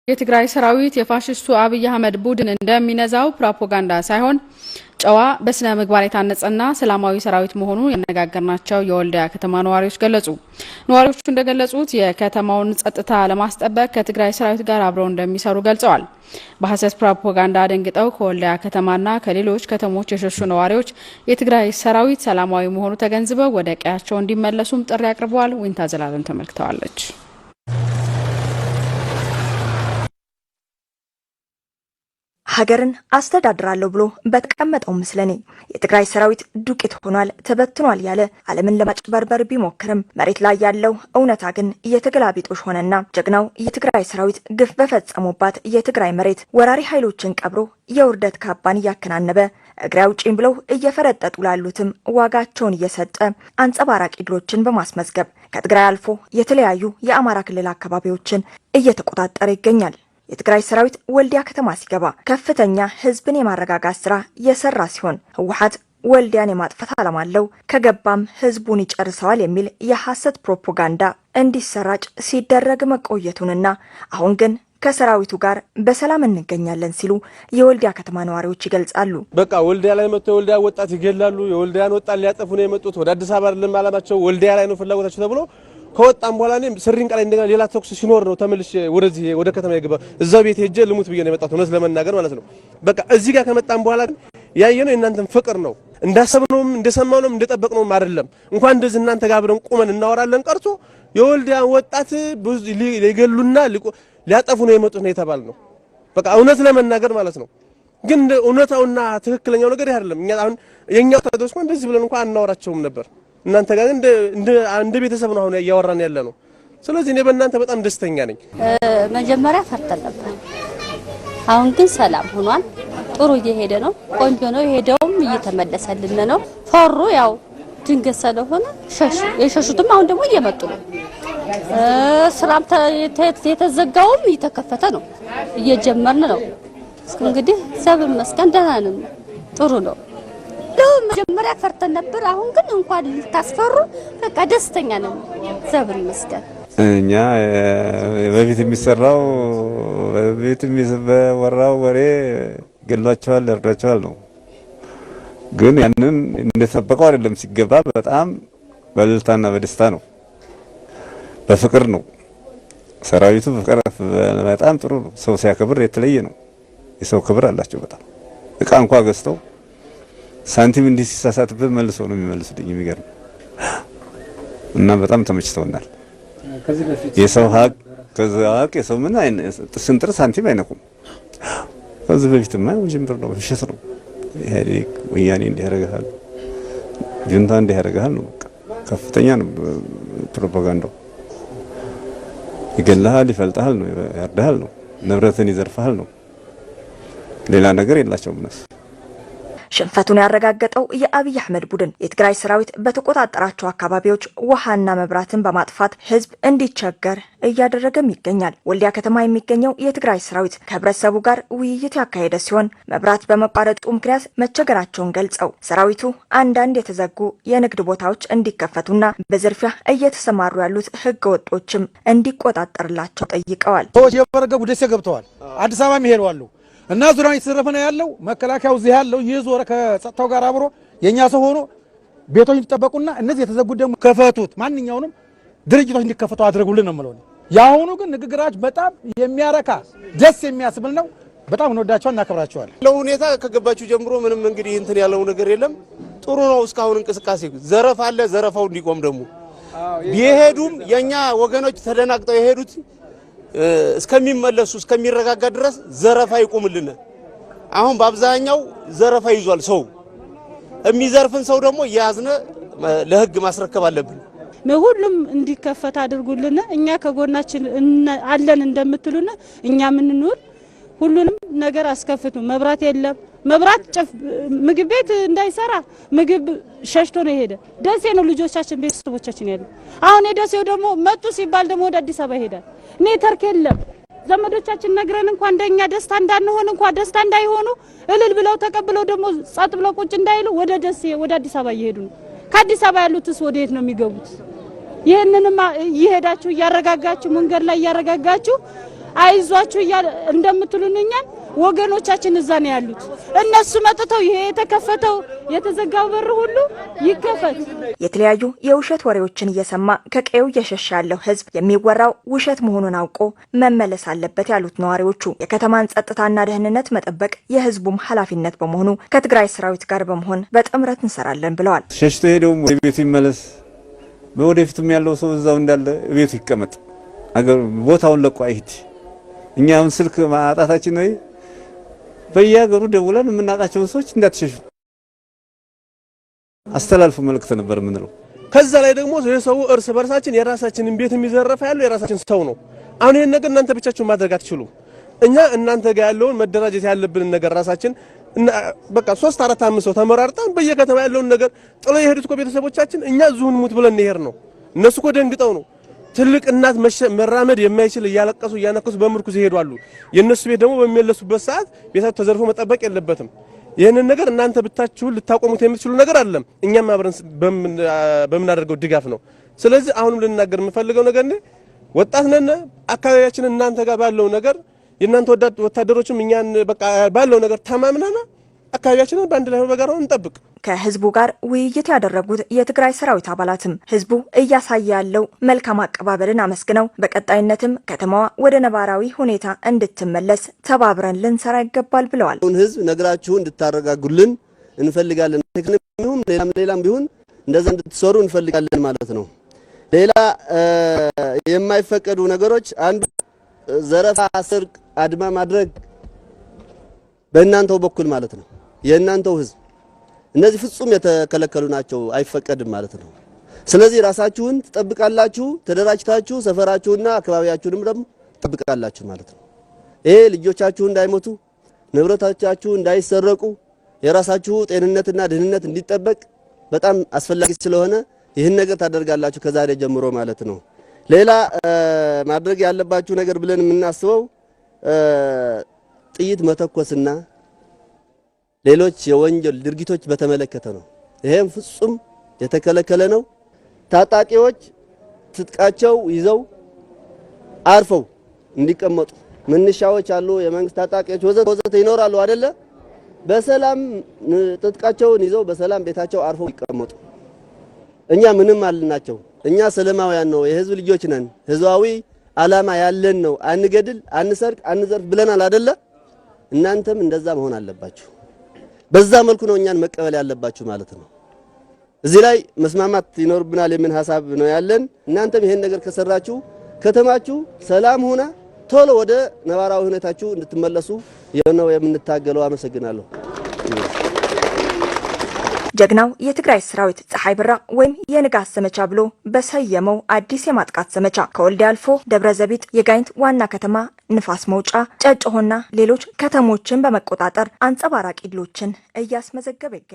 የትግራይ ሰራዊት የፋሽስቱ አብይ አህመድ ቡድን እንደሚነዛው ፕሮፓጋንዳ ሳይሆን ጨዋ፣ በስነ ምግባር የታነጸና ሰላማዊ ሰራዊት መሆኑን ያነጋገርናቸው የወልዲያ ከተማ ነዋሪዎች ገለጹ። ነዋሪዎቹ እንደገለጹት የከተማውን ጸጥታ ለማስጠበቅ ከትግራይ ሰራዊት ጋር አብረው እንደሚሰሩ ገልጸዋል። በሀሰት ፕሮፓጋንዳ ደንግጠው ከወልዲያ ከተማና ከሌሎች ከተሞች የሸሹ ነዋሪዎች የትግራይ ሰራዊት ሰላማዊ መሆኑ ተገንዝበው ወደ ቀያቸው እንዲመለሱም ጥሪ አቅርበዋል። ዊንታ ዘላለም ተመልክተዋለች። ሀገርን አስተዳድራለሁ ብሎ በተቀመጠው ምስለኔ የትግራይ ሰራዊት ዱቄት ሆኗል፣ ተበትኗል ያለ ዓለምን ለማጭበርበር ቢሞክርም መሬት ላይ ያለው እውነታ ግን የተገላቢጦሽ ሆነና ጀግናው የትግራይ ሰራዊት ግፍ በፈጸሙባት የትግራይ መሬት ወራሪ ኃይሎችን ቀብሮ የውርደት ካባን እያከናነበ፣ እግሬ አውጪኝ ብለው እየፈረጠጡ ላሉትም ዋጋቸውን እየሰጠ፣ አንጸባራቂ ድሎችን በማስመዝገብ ከትግራይ አልፎ የተለያዩ የአማራ ክልል አካባቢዎችን እየተቆጣጠረ ይገኛል። የትግራይ ሰራዊት ወልዲያ ከተማ ሲገባ ከፍተኛ ህዝብን የማረጋጋት ስራ የሰራ ሲሆን፣ ህወሓት ወልዲያን የማጥፋት ዓላማ አለው፣ ከገባም ህዝቡን ይጨርሰዋል የሚል የሐሰት ፕሮፓጋንዳ እንዲሰራጭ ሲደረግ መቆየቱንና አሁን ግን ከሰራዊቱ ጋር በሰላም እንገኛለን ሲሉ የወልዲያ ከተማ ነዋሪዎች ይገልጻሉ። በቃ ወልዲያ ላይ መጥተው የወልዲያ ወጣት ይገላሉ። የወልዲያን ወጣት ሊያጠፉ ነው የመጡት። ወደ አዲስ አበባ አይደለም ዓላማቸው፣ ወልዲያ ላይ ነው ፍላጎታቸው ተብሎ ከወጣም በኋላ እኔ ስሪንቃ ላይ እንደገና ሌላ ተኩስ ሲኖር ነው ተመልሼ ወደዚህ ወደ ከተማ የገባ። እዛው ቤት ሄጄ ልሙት ብዬ ነው የመጣሁት፣ እውነት ለመናገር ማለት ነው። በቃ እዚህ ጋር ከመጣም በኋላ ግን ያየነው የእናንተን ፍቅር ነው። እንዳሰብነውም እንደሰማነውም እንደጠበቅነውም አይደለም። እንኳን እንደዚህ እናንተ ጋር አብረን ቁመን እናወራለን ቀርቶ የወልዲያ ወጣት ብዙ ሊገሉና ሊያጠፉ ነው የመጡት ነው የተባልነው። በቃ እውነት ለመናገር ማለት ነው። ግን እውነታውና ትክክለኛው ነገር ይሄ አይደለም። እኛ አሁን የኛ ወታደሮች እንኳን እንደዚህ ብለን እንኳን አናወራቸውም ነበር። እናንተ ጋር እንደ ቤተሰብ ነው አሁን እያወራን ያለ ነው። ስለዚህ እኔ በእናንተ በጣም ደስተኛ ነኝ። መጀመሪያ ፈርተን ነበር። አሁን ግን ሰላም ሆኗል። ጥሩ እየሄደ ነው። ቆንጆ ነው። የሄደውም እየተመለሰልን ነው። ፈሩ፣ ያው ድንገት ስለሆነ ሸሹ። የሸሹትም አሁን ደግሞ እየመጡ ነው። ስራም የተዘጋውም እየተከፈተ ነው። እየጀመርን ነው። እንግዲህ እግዚአብሔር ይመስገን ደህና ነን። ጥሩ ነው። መጀመሪያ ፈርተን ነበር። አሁን ግን እንኳን ልታስፈሩ በቃ ደስተኛ ነን። እግዚአብሔር ይመስገን። እኛ በፊት የሚሰራው፣ በፊት የሚወራው ወሬ ገሏቸዋል፣ ያርዷቸዋል ነው። ግን ያንን እንደተጠበቀው አይደለም። ሲገባ በጣም በእልልታና በደስታ ነው፣ በፍቅር ነው። ሰራዊቱ ፍቅር በጣም ጥሩ ነው። ሰው ሲያከብር የተለየ ነው። የሰው ክብር አላቸው በጣም። እቃ እንኳ ገዝተው ሳንቲም እንዲህ ሲሳሳትብህ መልሰው ነው የሚመልሱልኝ። የሚገርም እና በጣም ተመችተውናል። የሰው ሀቅ ከዛ ሀቅ የሰው ምን ስንጥር ሳንቲም አይነቁም። ከዚህ በፊትማ ውዥንብር ነው፣ ውሸት ነው። ኢህአዴግ ወያኔ እንዲህ ያደርግሃል፣ ጁንታ እንዲህ ያደርግሃል ነው። በቃ ከፍተኛ ነው ፕሮፓጋንዳው። ይገልሃል፣ ይፈልጥሃል ነው፣ ያርድሃል ነው፣ ንብረትን ይዘርፍሃል ነው። ሌላ ነገር የላቸውም እነሱ። ሽንፈቱን ያረጋገጠው የአብይ አህመድ ቡድን የትግራይ ሰራዊት በተቆጣጠራቸው አካባቢዎች ውሃና መብራትን በማጥፋት ህዝብ እንዲቸገር እያደረገም ይገኛል። ወልዲያ ከተማ የሚገኘው የትግራይ ሰራዊት ከህብረተሰቡ ጋር ውይይት ያካሄደ ሲሆን፣ መብራት በመቋረጡ ምክንያት መቸገራቸውን ገልጸው ሰራዊቱ አንዳንድ የተዘጉ የንግድ ቦታዎች እንዲከፈቱና በዝርፊያ እየተሰማሩ ያሉት ህገ ወጦችም እንዲቆጣጠርላቸው ጠይቀዋል። ሰዎች እየበረገጉ ደሴ ገብተዋል። አዲስ አበባ ይሄዱ አሉ እና ዙሪያውን እየተዘረፈ ነው ያለው። መከላከያው እዚህ ያለው እየዞረ ከጸጥታው ጋር አብሮ የእኛ ሰው ሆኖ ቤቶች እንዲጠበቁና እነዚህ የተዘጉት ደግሞ ከፈቱት፣ ማንኛውንም ድርጅቶች እንዲከፈቱ አድርጉልን ነው የምለው። የአሁኑ ግን ንግግራችሁ በጣም የሚያረካ፣ ደስ የሚያስብል ነው። በጣም እንወዳቸዋል፣ እናከብራቸዋል። ለሁኔታ ከገባችሁ ጀምሮ ምንም እንግዲህ እንትን ያለው ነገር የለም። ጥሩ ነው እስካሁን እንቅስቃሴ። ዘረፋ አለ። ዘረፋው እንዲቆም ደግሞ ቢሄዱም የኛ ወገኖች ተደናግጠው የሄዱት እስከሚመለሱ፣ እስከሚረጋጋ ድረስ ዘረፋ ይቁምልን። አሁን በአብዛኛው ዘረፋ ይዟል ሰው። የሚዘርፍን ሰው ደግሞ እየያዝነ ለሕግ ማስረከብ አለብን። ሁሉም እንዲከፈት አድርጉልን። እኛ ከጎናችን አለን እንደምትሉን እኛ ምንኑር ሁሉንም ነገር አስከፍቱ። መብራት የለም። መብራት ጭፍ ምግብ ቤት እንዳይሰራ ምግብ ሸሽቶ ነው የሄደ። ደሴ ነው ልጆቻችን ቤተሰቦቻችን ያሉ። አሁን የደሴው ደግሞ መጡ ሲባል ደግሞ ወደ አዲስ አበባ ይሄዳል። ኔትወርክ የለም። ዘመዶቻችን ነግረን እንኳን እንደኛ ደስታ እንዳንሆን፣ እንኳን ደስታ እንዳይሆኑ፣ እልል ብለው ተቀብለው ደግሞ ጸጥ ብለው ቁጭ እንዳይሉ ወደ ደሴ፣ ወደ አዲስ አበባ እየሄዱ ነው። ከአዲስ አበባ ያሉትስ ወደ የት ነው የሚገቡት? ይህንንም እየሄዳችሁ እያረጋጋችሁ፣ መንገድ ላይ እያረጋጋችሁ አይዟችሁ እያለ እንደምትሉን እኛን ወገኖቻችን እዛ ነው ያሉት። እነሱ መጥተው ይሄ የተከፈተው የተዘጋው በር ሁሉ ይከፈት። የተለያዩ የውሸት ወሬዎችን እየሰማ ከቀዬው እየሸሸ ያለው ሕዝብ የሚወራው ውሸት መሆኑን አውቆ መመለስ አለበት ያሉት ነዋሪዎቹ የከተማን ጸጥታና ደህንነት መጠበቅ የሕዝቡም ኃላፊነት በመሆኑ ከትግራይ ሰራዊት ጋር በመሆን በጥምረት እንሰራለን ብለዋል። ሸሽቶ ሄደውም ወደ ቤቱ ይመለስ፣ ወደፊትም ያለው ሰው እዛው እንዳለ ቤቱ ይቀመጥ፣ አገር ቦታውን ለቆ አይሂድ። እኛ አሁን ስልክ ማጣታችን ነው። በየሀገሩ ደውለን የምናውቃቸውን ሰዎች እንዳትሸሹ አስተላልፉ መልእክት ነበር የምንለው። ከዛ ላይ ደግሞ የሰው እርስ በርሳችን የራሳችንን ቤት የሚዘረፈ ያለው የራሳችን ሰው ነው። አሁን ይሄን ነገር እናንተ ብቻችሁን ማድረግ አትችሉም። እኛ እናንተ ጋር ያለውን መደራጀት ያለብንን ነገር ራሳችን በቃ 3 4 5 ሰው ተመራርጠን በየከተማ ያለውን ነገር ጥለው የሄዱት እኮ ቤተሰቦቻችን እኛ እዚሁ እንሙት ብለን እንሄድ ነው። እነሱ እኮ ደንግጠው ነው። ትልቅ እናት መራመድ የማይችል እያለቀሱ እያነከሱ በምርኩዝ ይሄዳሉ። የእነሱ ቤት ደግሞ በሚመለሱበት ሰዓት ቤታቸው ተዘርፎ መጠበቅ የለበትም። ይህንን ነገር እናንተ ብታችሁ ልታቆሙት የምትችሉ ነገር አይደለም። እኛም አብረን በምናደርገው ድጋፍ ነው። ስለዚህ አሁንም ልናገር የምፈልገው ነገር እኔ ወጣት ነን። አካባቢያችንን እናንተ ጋር ባለው ነገር የእናንተ ወታደሮችም እኛን በቃ ባለው ነገር ተማምነን አካባቢያችንን በአንድ ላይ በጋራ እንጠብቅ። ከህዝቡ ጋር ውይይት ያደረጉት የትግራይ ሰራዊት አባላትም ህዝቡ እያሳየ ያለው መልካም አቀባበልን አመስግነው በቀጣይነትም ከተማዋ ወደ ነባራዊ ሁኔታ እንድትመለስ ተባብረን ልንሰራ ይገባል ብለዋል። ህዝብ ነግራችሁ እንድታረጋጉልን እንፈልጋለን። ሌላም ሌላም ቢሆን እንደዛ እንድትሰሩ እንፈልጋለን ማለት ነው። ሌላ የማይፈቀዱ ነገሮች አንዱ ዘረፋ፣ ስርቅ፣ አድማ ማድረግ በእናንተው በኩል ማለት ነው። የእናንተው ህዝብ እነዚህ ፍጹም የተከለከሉ ናቸው፣ አይፈቀድም ማለት ነው። ስለዚህ ራሳችሁን ትጠብቃላችሁ፣ ተደራጅታችሁ ሰፈራችሁና አካባቢያችሁንም ደግሞ ትጠብቃላችሁ ማለት ነው። ይሄ ልጆቻችሁ እንዳይሞቱ፣ ንብረቶቻችሁ እንዳይሰረቁ፣ የራሳችሁ ጤንነትና ደህንነት እንዲጠበቅ በጣም አስፈላጊ ስለሆነ ይህን ነገር ታደርጋላችሁ ከዛሬ ጀምሮ ማለት ነው። ሌላ ማድረግ ያለባችሁ ነገር ብለን የምናስበው ጥይት መተኮስና ሌሎች የወንጀል ድርጊቶች በተመለከተ ነው። ይሄም ፍጹም የተከለከለ ነው። ታጣቂዎች ትጥቃቸው ይዘው አርፈው እንዲቀመጡ ምንሻዎች አሉ፣ የመንግስት ታጣቂዎች ወዘተ ወዘተ ይኖራሉ አይደለ? በሰላም ትጥቃቸውን ይዘው በሰላም ቤታቸው አርፈው ይቀመጡ። እኛ ምንም አልናቸው። እኛ ሰላማውያን ነው፣ የህዝብ ልጆች ነን፣ ህዝባዊ አላማ ያለን ነው። አንገድል፣ አንሰርቅ፣ አንዘርፍ ብለናል አይደለ? እናንተም እንደዛ መሆን አለባችሁ። በዛ መልኩ ነው እኛን መቀበል ያለባችሁ ማለት ነው። እዚህ ላይ መስማማት ይኖርብናል የሚል ሀሳብ ነው ያለን። እናንተም ይሄን ነገር ከሰራችሁ ከተማችሁ ሰላም ሆና ቶሎ ወደ ነባራዊ ሁኔታችሁ እንድትመለሱ ነው የምንታገለው። አመሰግናለሁ። ጀግናው የትግራይ ሰራዊት ፀሐይ ብራ ወይም የንጋት ዘመቻ ብሎ በሰየመው አዲስ የማጥቃት ዘመቻ ከወልዲያ አልፎ ደብረ ዘቢጥ፣ የጋይንት ዋና ከተማ፣ ንፋስ መውጫ፣ ጨጨሆና ሌሎች ከተሞችን በመቆጣጠር አንጸባራቂ ድሎችን እያስመዘገበ ይገኛል።